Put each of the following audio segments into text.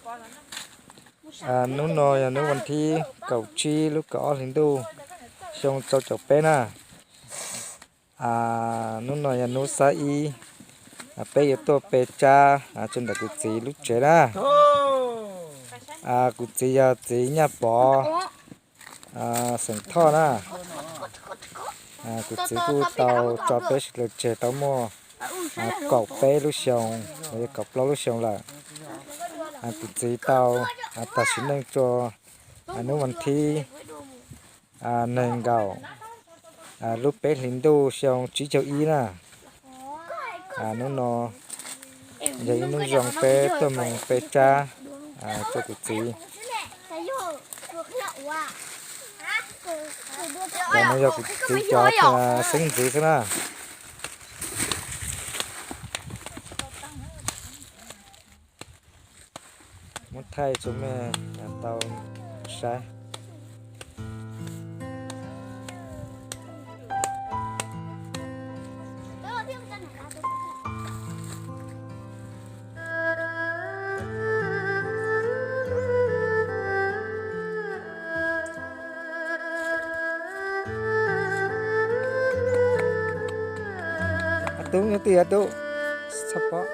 Hnub no yog hnub vas thib kaum tsib lub kaum ob hli ntuj xyoo rau caum peb na. Hnub no yog hnub xab ib, peb yuav tuaj pe tsab rau ntawm kuv txiv lub tsev na. Kuv txiv yog txiv Nyaj Pov, xeem Thoj na. Kuv txiv kuj tau tso peb sawv daws tseg tau muaj kaum peb lub xyoo, yog kaum plaub lub xyoo lawm. Kuv txiv tau tag sim neej rua hnub vas thib nees nkaum lub peb hlis ntuj xyoo tsib caug ib na. Hnub no yog ib hnub zoo peb tuaj mus pe tsab rau kuv txiv. Cov no yog kuv txiv cov xeeb ntxwv xwb na. Muab thaij rau mej tau saib. Tub nyob twg tub? Txhob pom.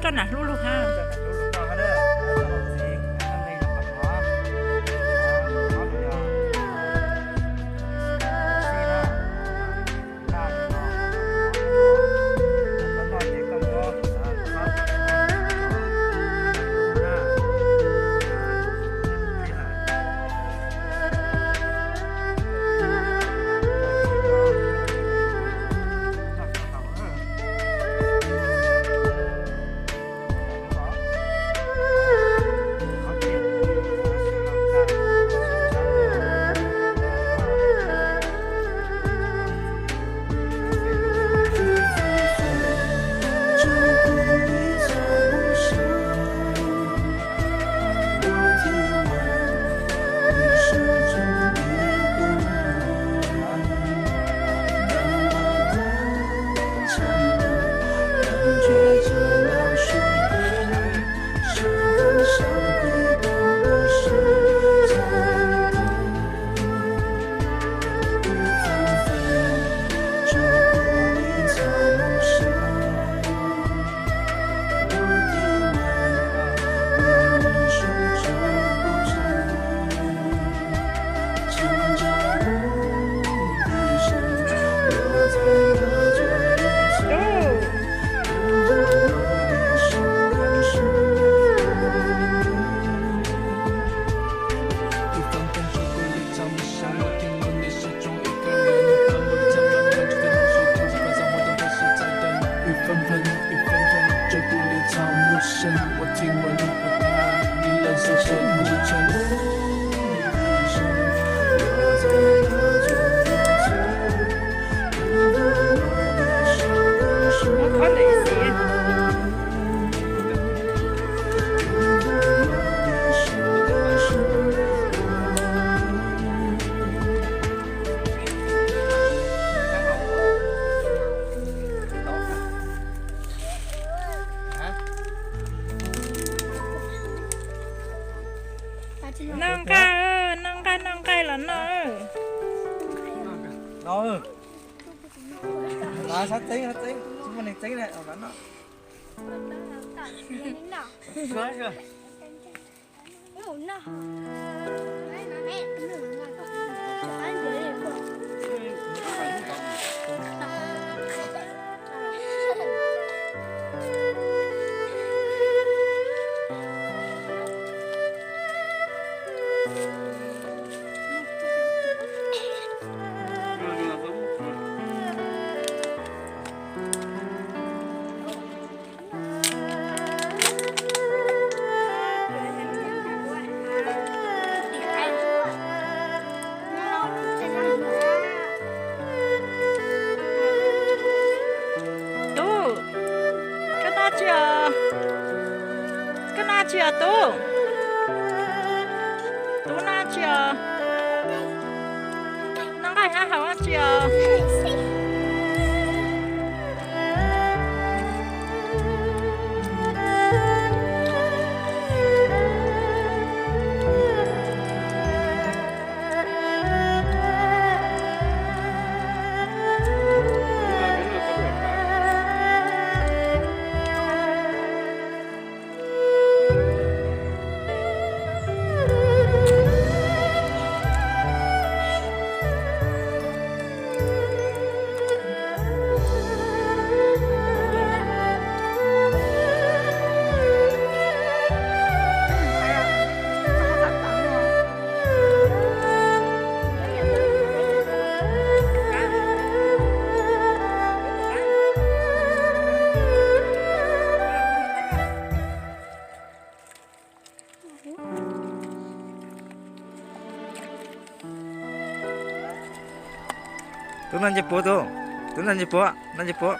Koj nam hlub luag hab. Noj nqaij, noj nqaij, noj nqaij los noj. Sab txeeb, sab txeeb, tsis muaj neeg txeeb li. Tub, koj noj tsi os? Koj noj tsi os tub? Tub noj tsi os? Noj nqaij hab haus dab tsi os? Tub noj ncej puav tub, tub noj ncej puav, noj ncej puav.